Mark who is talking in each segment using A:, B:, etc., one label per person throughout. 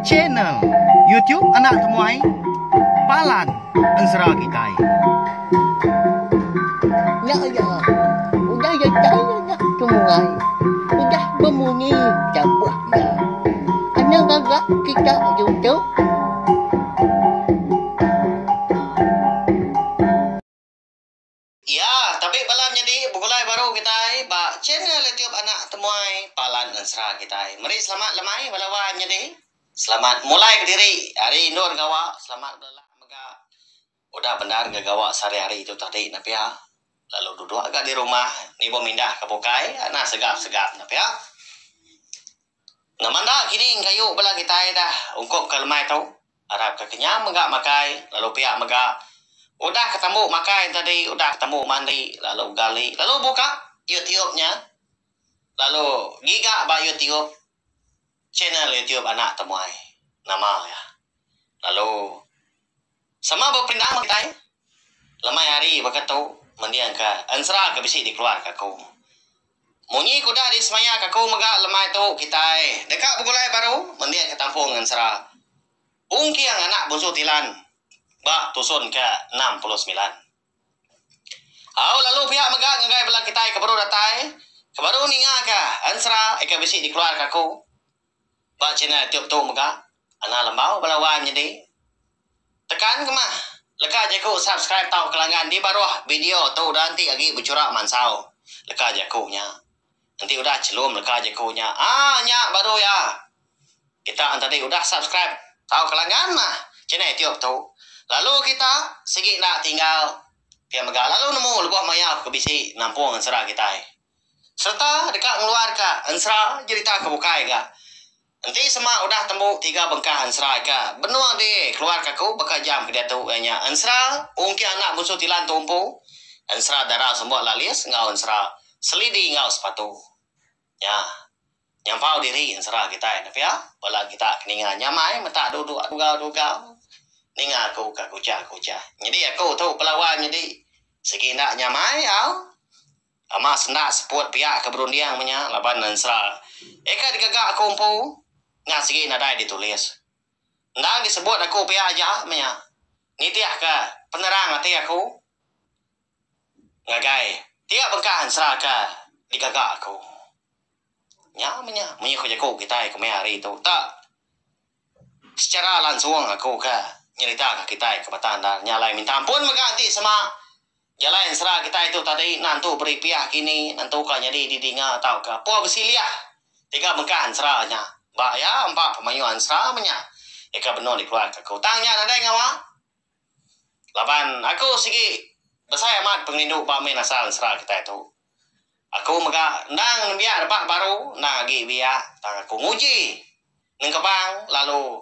A: Channel YouTube Anak Temuai Palan Ensera Kitai.
B: Nya iya, udah datai anak temuai, udah bemunyi tabuh iya. Anang ngaga kita ditu.
A: Iya, tabi bala menyadi begulai baru kitai ba channel YouTube Anak Temuai Palan Ensera kitai. Meri selamat lemai bala wai menyadi. Selamat mulai kediri ari endur gawa, selamat belelak mega udah bendar ga gawa sehari-hari tu tadi ne pia. Lalu duduk ga di rumah nibuh mindah ke bukai anang segap-segap ne pia. Nama enda kini engkayu bala kitai dah ungkup ke lemai tu. Arap ke kenyang mega makai lalu pia mega udah ke tembu makai tadi udah ke tembu mandi lalu gali lalu buka youtube nya lalu giga ba youtube channel youtube anak temuai nama iya lalu sama beperindang kitai lemai hari baka tu mending ka ensera ke bisi dikeluar ka aku. Munyi ke udah disemaya ke aku mega lemai tu kitai deka begulai baru mending ke tampung ensera Ungking anak Bunsu Tilan ba tusun ke 69. Au lalu pia mega ngagai bala kitai ke baru datai ke baru ninga ka ensera ika bisi dikeluar ke aku ba channel youtube tu mega anang lembau bala wai menyedi. Tekan ke mah leka jaku subscribe tauka langgan di baruh video tu udah enti agi bechura mansau leka jaku nya. Enti udah chelum leka jaku nya aaa nya baru iya. Kita enti udah subscribe tauka langgan mah channel youtube tu lalu kita sigi enda tinggal pia mega lalu nemu lebuh maya ke bisi nampung ensera kitai sereta deka ngeluarka ensera jerita ke bukai ga. Enti sema udah tembu tiga bengkah ensera ke benung di keluarka aku baka jam ke diatu iya nya ensera Ungking Anak Bunsu Tilan tu empu, ensera Dara Sembuk Lalis enggau ensera Selidi enggau Sepatu. Nya nyampau diri ensera kitai ne pia bala kita ke ninga nyamai meta duduk dugau-dugau ninga aku ka kuchah-kuchah. Nyadi aku tu pelawa nyadi sigi enda nyamai au. Ama senda seput pia ke berunding menya laban ensera eka digaga aku empu nya sigi nadai ditulis. Endang disebut aku pia aja menya nitihka penerang ati aku ngagai tiap bengkah ensera ke digaga aku. Nya menya munyi ku jaku kitai kemaya hari tu tak secara langsung aku ke nyeritaka kitai ke batang endar nya alai minta ampun mega enti sema Jalai ensera kitai tu tadi nentu beripiah kini nentuka nyadi didinga tauka puh besilih tiga bengkah ensera nya. Ba iya empa pemayuh ensera meh nya ika benung dikeluarka aku. Tang nya nadai ngawa laban aku sigi besai amat pengerindu ba main asal ensera kitai tu. Aku mega endang nembiak rebak baru endang agi biak tang aku nguji nengkebang lalu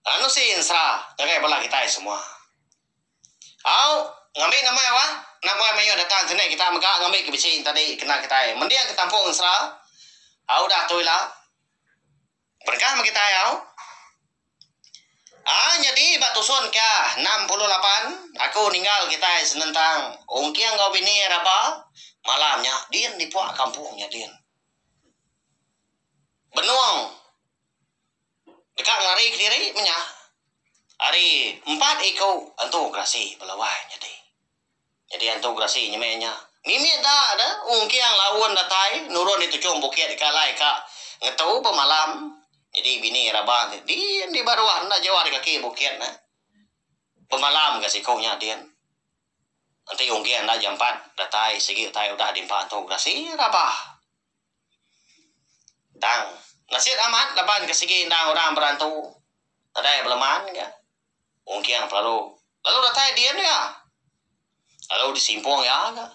A: Anu si ensera ngagai bala kitai semua. Au, ngambi nama wah, nama mayuh datang sine kita mega ngambi ke bisi tadi kena kitai mending ke tampung ensera. Au udah tu ila. Berengkah meh kitai au. Aa nyadi ba tusun ke 68 aku ninggal kitai senentang Ungking enggau bini Raba malam nya din di puak kampung nya din. Benung Deka ngelari kediri menya ari empat iku antu gerasi bala wai nyadi. Nyadi antu gerasi nyemeh nya mimit da de ungking laun datai nurun di tuchung bukit ke alai ka ngetu bemalam. Nyadi bini raban ti din di baruh enda jauh ari kaki bukit ne bemalam ga siku nya din. Enti ungking enda jampat datai sigi utai udah diempa antu gerasi rabah. Tang, nasit amat laban ke sigi endang orang berantu nadai beleman ga. Ungking pelalu lalu datai din ga. Lalu disimpung iya ga.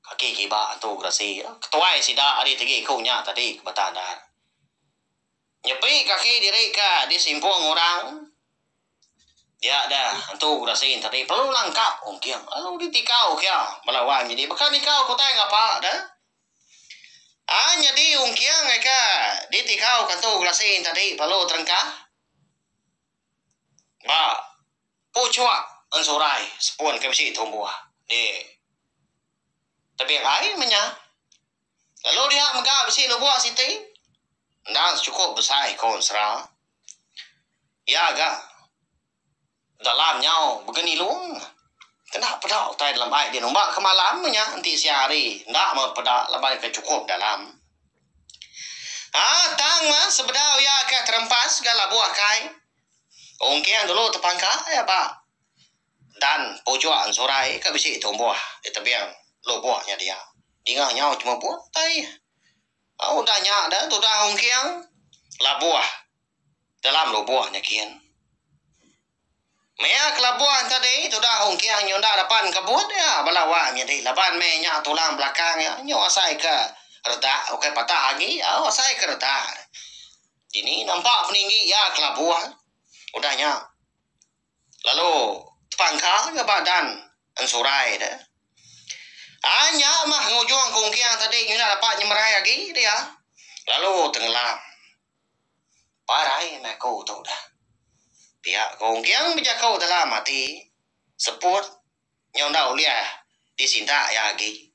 A: Kaki kiba antu gerasi ketuai sida ari tegi iku nya tadi ke Batang Andar. Nyepi kaki diri ke disimpung orang dia deh antu gerasi tadi pelalu nangkap ungking lalu ditikau ke iya bala wang nyadi baka nikau ke utai ngapa deh. Aa nyadi ungking eka ditikau kantu gelasi tadi lalu terengkah ba puchuk ensurai sepun ke bisi tumbuh di tebing ai meh nya. Lalu dia mega bisi lubok siti. Endang sechukup besai ko ensera. Iya ga dalam nyau begenilung. Kena peda utai dalam ai din umba ke malam nya enti siang hari enda meh peda laban ke chukup dalam. Haa tang meh sebedau iya ke terempas ga labuh kai. Ungking dulu tepangka iya ba dan pujuk ensurai ke bisi tumbuh di tebing lubok nya dia. Dinga nyau chemebut utai. Udah nya da tudah ungking labuh dalam lubok nya kin. Maya kelabuh tadi tudah ungking nyunda depan kebut iya bala wang nyadi laban meh nya tulang belakang iya nyu asai ke redak ukai patah agi au asai ke redak. Dini nampak peninggi iya kelabuh udah nya lalu tepangka ga ba dan ensurai de. Aa nya mah ngujung ke ungking tadi nyunda dapat nyemerai agi dia lalu tenggelam. Parai meh aku tu dah. Pia ko Ungking bejaku dalam ati seput nyau enda ulih disintak iya agi.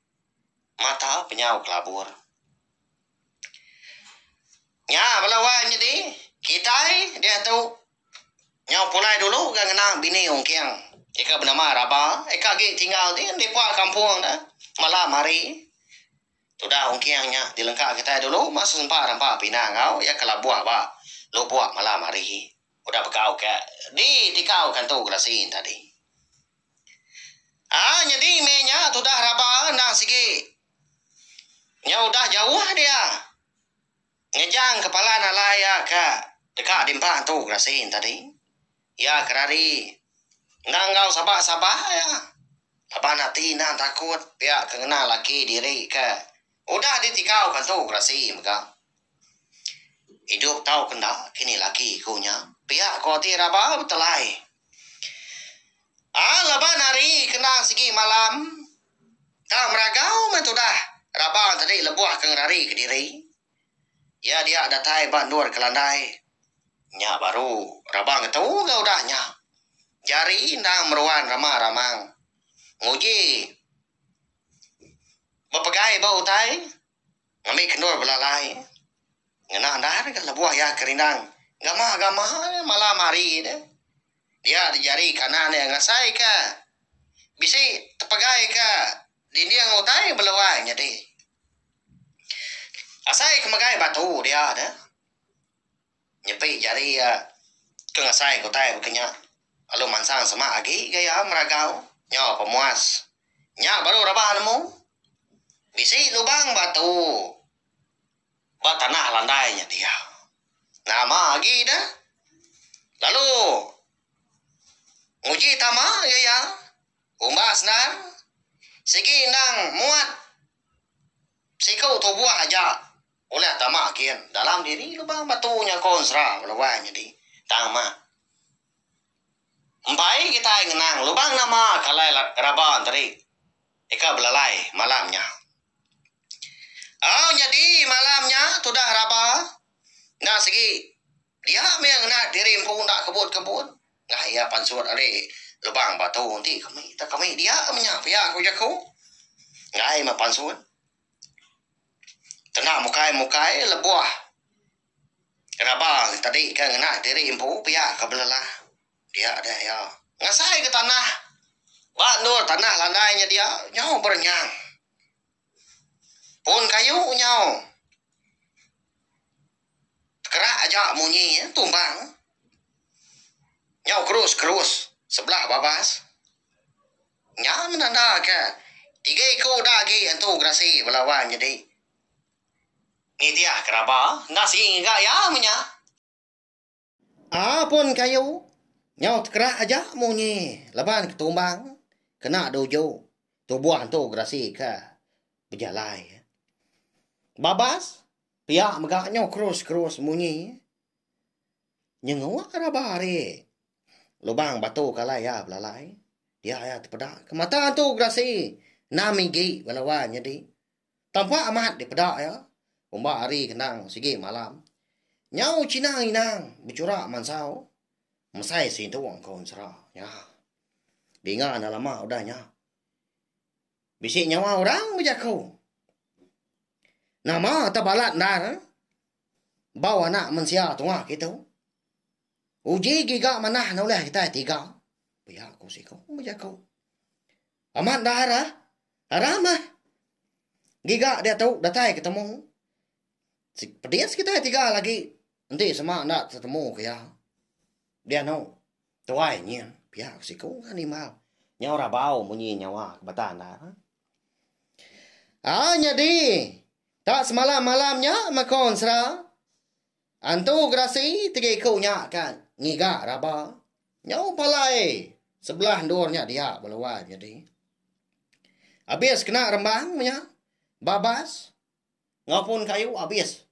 A: Mata penyau kelabur. Nya bala wai nyadi kitai diatu nyau pulai dulu ga ngena bini Ungking ika benama Raba ika agi tinggal din di puak kampung ne malam hari. Tudah ungking nya dilengka kitai dulu masa sempa rampa pinang enggau iya ke labuh ba lubok malam hari udah bekau ke di tikau kantu gerasi tadi. Aa nyadi meh nya tudah raba endang sigi nya udah jauh dia ngejang ke palan alai iya ke deka diempa antu gerasi tadi. Iya ke rari endang enggau sabak-sabak iya. Laban ati endang takut pia ke ngena laki diri ke udah ditikau ke antu gerasi mega. Idup tau ke enda kini laki ku nya pia ko ati raba betelai. Aa laban hari ke endang sigi malam tang meragau meh tudah raba tadi lebuh ke ngerari kediri. Iya dia datai ba endur ke landai. Nya baru raba ngetu ga udah nya. Jari endang meruan rama ramang. Nguji bepegai ba utai ngambi ke endur belalai. Ngena endar ga lebuh iya ke rindang gama gama malam hari deh. Dia di jari kanan iya ngasai ka bisi tepegai ka dinding utai beluai nyadi. Asai ke megai batu dia deh. Nyepi jari iya ke ngasai ke utai baka nya lalu mansang semak agi ga iya meragau nyau pemuas. Nya baru raba nemu bisi lubang batu ba tanah landai nya dia. Nama agi deh lalu nguji tama ga iya umbas endar sigi endang muat siku tubuh aja. Ulih tama kin dalam diri lubang batu nya ko ensera beluai nyadi tang mah. Empai kitai ngenang lubang nama ke alai raba enteri ika belalai malam nya. Au nyadi malam nya tudah raba enda sigi dia meh ngena diri empu enda kebut-kebut ngaih iya pansut ari lubang batu enti kami tak kami dia meh nya pia ku jaku enggai meh pansut. Kena mukai-mukai lebuh raba tadi ke ngena diri empu pia ke belelah dia deh iya ngasai ke tanah ba endur tanah landai nya dia nyau berenyang. Pun kayu nyau tekerak aja munyi tumbang nyau kerus-kerus sebelah babas. Nya menanda ke tiga iku da agi entu gerasi bala wang nyadi nitih ke raba enda sigi ngiga iya meh nya. Aa pun kayu nyau tekerak aja munyi laban ketumbang kena duju tubuh entu gerasi ke bejalai. Babas pia mega nyau kerus-kerus munyi nyenguk raba ari Lubang batu ke alai iya belalai. Dia iya tepeda ke mata antu gerasi enam igi bala wai nyadi. Tampak amat dipeda iya. Umba hari kendang sigi malam. Nyau chinang inang bechura mansau mesai sintung ko ensera nya. Dinga enda lama udah nya. Bisi nyawa orang bejaku. Nama te balat endar. Bau anak mensia tunga kitu. Uji giga manah nulih kitai tiga. Pia ku siku bejaku. Amat enda ara. Ara mah. Giga diatu datai ketemu. Pedis kitai tiga lagi enti sema enda tetemu ke iya. Dianu tuai nyin pia ku siku ngan nimbal. Nyau rabau munyi nyawa ke bata enda. Aa nyadi tak semalam-malam nya meko ensera. Antu gerasi tiga iku nya ka ngiga raba. Nyau palai sebelah endur nya dia beluai nyadi. Abis kena rembang menya babas enggau pun kayu abis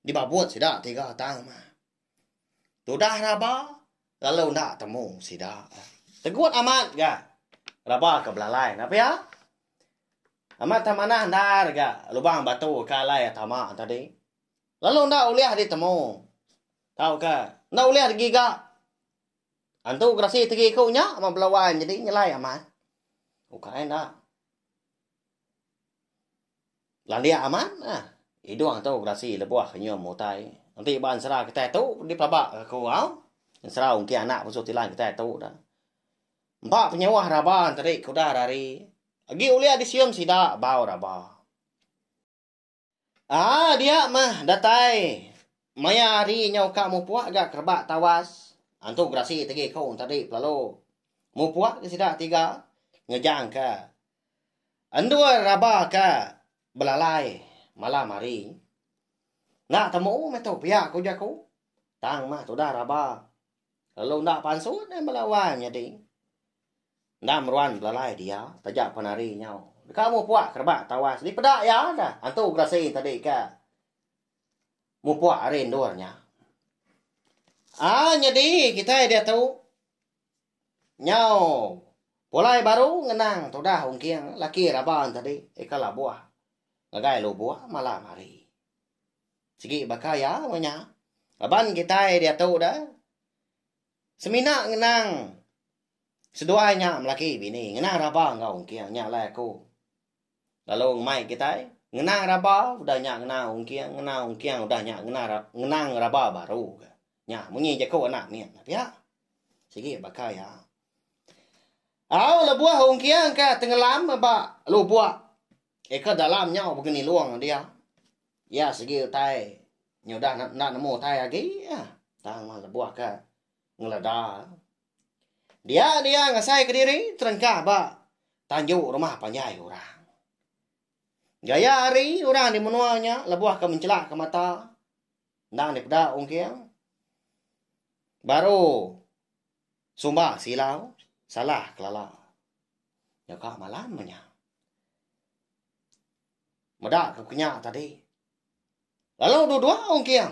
A: dibabut sida tiga tang mah. Tudah raba lalu enda temu sida. Tegut amat ga raba ke belalai enda pia. Amat tah manah endar ga lubang batu ke alai tama tadi. Lalu enda ulih ditemu tauka enda ulih digiga. Antu gerasi tegi iku nya meh belawai nyadi nyelai amat. Ukai enda. Landik amat ah. Idung tu gerasi lebuh ke nyium utai. Enti ba ensera kitai tu dipelaba ke aku au. Ensera ungki anak pusu tilan kitai tu dah. Empa penyauh raba enti ke udah rari. Agi ulih disium sida bau raba. Ah dia mah datai maya hari nyau ka mupuk ga kerebak tawas. Antu gerasi tegi ku tadi pelalu mupuk ke sida tiga ngejang ke endur raba ke belalai malam hari. Enda temu meh tu pia ku jaku. Tang mah tudah raba lalu enda pansut meh bala wang nyadi. Enda meruan belalai dia taja pan hari nyau. Deka mupuk kerebak tawas dipeda iya dah antu gerasi tadi ke mupuk ari endur nya. Aa nyadi kitai diatu nyau pulai baru ngenang tudah ungking laki raban tadi ika labuh ngagai lubuk malam hari. Sigi baka iya meh nya. Laban kitai diatu dah semina ngenang Seduai nya melaki bini ngenang raba enggau ungking nya alai aku. Lalu ngemai kitai ngenang raba udah nya ngenang ungking ngenang ungking udah nya ngenang ngenang raba baru ga. Nya munyi jaku anak mit ne pia. Sigi baka iya. Au lebuh ungking ka tengelam ba lubok eka dalam nyau begenilung dia. Iya sigi utai nyudah enda nemu utai agi. Tang mah lebuh ka ngeleda. Dia dia ngasai kediri terengkah ba tanju rumah panjai orang. Gaya hari orang di menua nya lebuh ke menchelak ke mata endang dipeda ungking baru sumba silau salah kelala. Nyauka malam meh nya. Meda ke kenya tadi. Lalu dua-dua ungking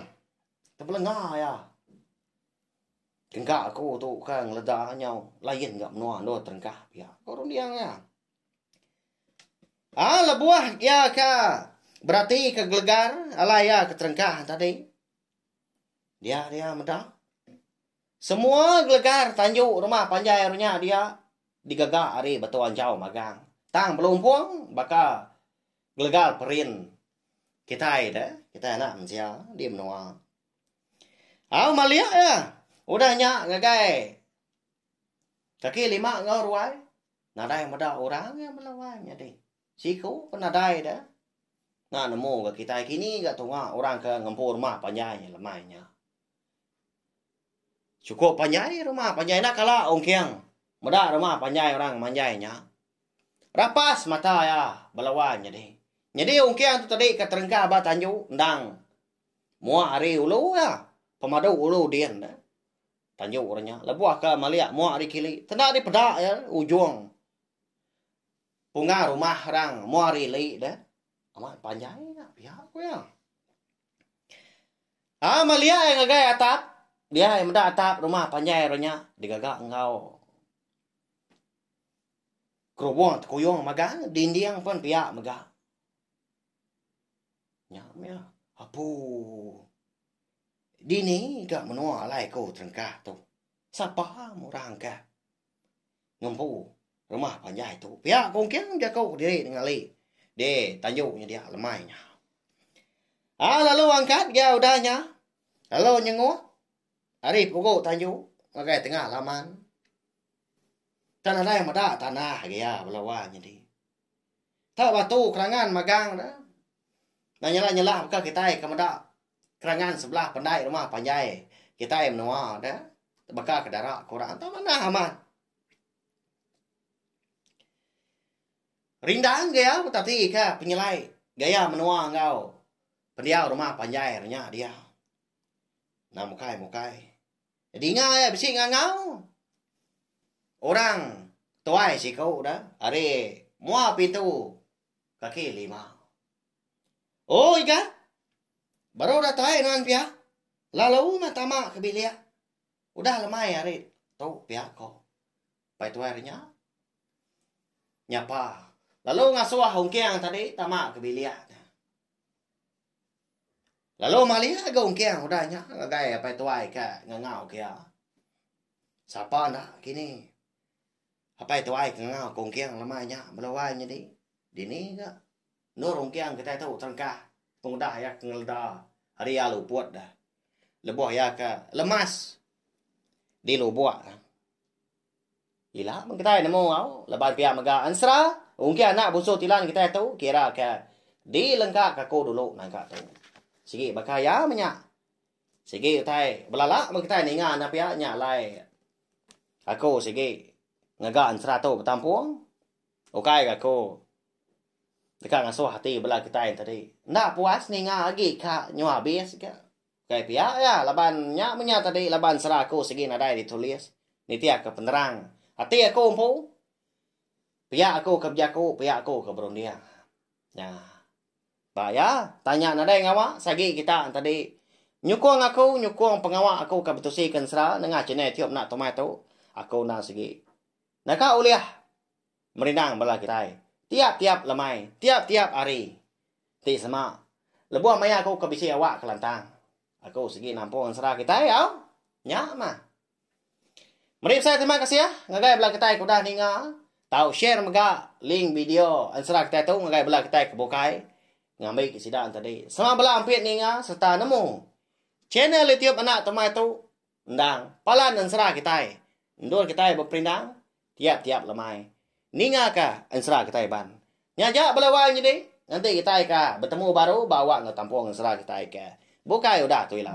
A: tebelenga iya. Kengka aku tu ke ngeleda nyau lain ga menua endur terengkah pia ko runding iya. Aa lebuh iya ke berati ke gelegar alai iya ke terengkah tadi. Dia dia meda semua gelegar tanju rumah panjai ru nya dia digaga ari batu anjau magang. Tang belumpung baka gelegar perin kitai de kitai anak mensia di menua. Au malik iya. Udah nya ngagai kaki lima enggau ruai nadai meda orang iya bala wai nyadi. Siku pun nadai da. Enda nemu ga kitai kini ga tunga orang ke ngempu rumah panjai lemai nya. Chukup panjai rumah panjai enda kala ungking meda rumah panjai orang manjai nya. Rapas mata iya bala wai nyadi. Nyadi ungking tu tadi ke terengkah ba tanju endang Muak ari ulu iya, pemadu ulu din ne. Tanju orang nya lebuh ke malik muak ari kili tenda dipeda iya ujung punga rumah orang muak ari ili deh. Amat panjai nya pia ku iya. Aa malik iya ngagai atap dia iya meda atap rumah panjai orang nya digaga enggau kerubung tekuyung magang dinding pun pia mega. Nya mih apu. Dini ga menua alai ku terengkah tu. Sapa orang ke ngempu rumah panjai tu. Pia ku ungking jaku diri nengali di tanju nya dia lemai nya. Aa lalu angkat ga udah nya. Lalu nyenguh ari pugu tanju ngagai tengah laman. Tang nadai meda tanah agi iya bala wang nyadi. Tak batu kerangan magang da. Enda nyelah-nyelah baka kitai ke meda kerangan sebelah pendai rumah panjai kitai menua da. Baka ke dara ke orang tau manah amat. Rindang gaya betati ka penyelai gaya menua enggau pendiau rumah panjai nya dia. Enda mukai mukai. Dinga iya bisi ngangau orang tuai siku da ari mua pintu kaki lima. Oh iga baru datai nuan pia lalu meh tama ke bilik udah lemai ari tu pia ko pai tuai ri nya. Nyapa lalu ngasuh Ungking tadi tama ke bilik nya. Lalu mali ga Ungking udah nya ngagai apai tuai ke ngangau ke iya. Sapa enda kini apai tuai ke ngangau ke Ungking lemai nya bala wai nyadi dini ga endur Ungking kitai tu terengkah pengudah iya ke ngeleda ari iya luput dah lebuh iya ke lemas di lubok. Ila meh kitai nemu au laban pia mega ensera ungkih anak busu tilan kitai tu kira ke dilengka ke aku dulu nangka tu. Sigi baka iya meh nya. Sigi utai belala meh kitai ninga enda pia nya alai aku sigi ngaga ensera tu betampung ukai ga aku deka ngasuh ati bala kitai tadi enda puas ninga agi ka nyuah abis ga. Ukai pia iya laban nya menya tadi laban sera aku sigi nadai ditulis nitih ke penerang ati aku empu. Pia aku ke bejaku pia aku ke berunding. Nya. Ba iya tanya nadai ngawa sagi kita tadi nyukung aku nyukung pengawa aku ke betusi ke ensera nengah channel YouTube enda tumai tu aku enda sigi naka ulih merindang bala kitai tiap-tiap lemai tiap-tiap hari. Ti sema, lebuh maya aku ke bisi awak ke lantang, aku sigi nampung ensera kitai au. Nya mah. Meri besai terima kasih ngagai bala kitai ke udah ninga. Tau share mega link video ensera kitai tu ngagai bala kitai ke bukai ngambi ke sida tadi. Sama bala ampit ninga sereta nemu channel YouTube anak tumai tu Endang palan ensera kitai endur kitai beperindang tiap-tiap lemai ningaka ensera kitai Iban. Nya aja bala wai nyadi nganti kitai ka betemu baru ba awak enggau tampung ensera kitai ke bukai udah tu ila.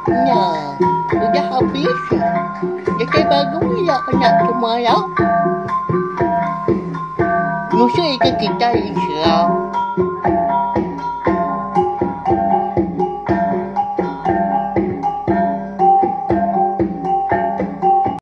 B: Nya udah abis datai baru ila anak kemaya. Nusui ke kitai ensera.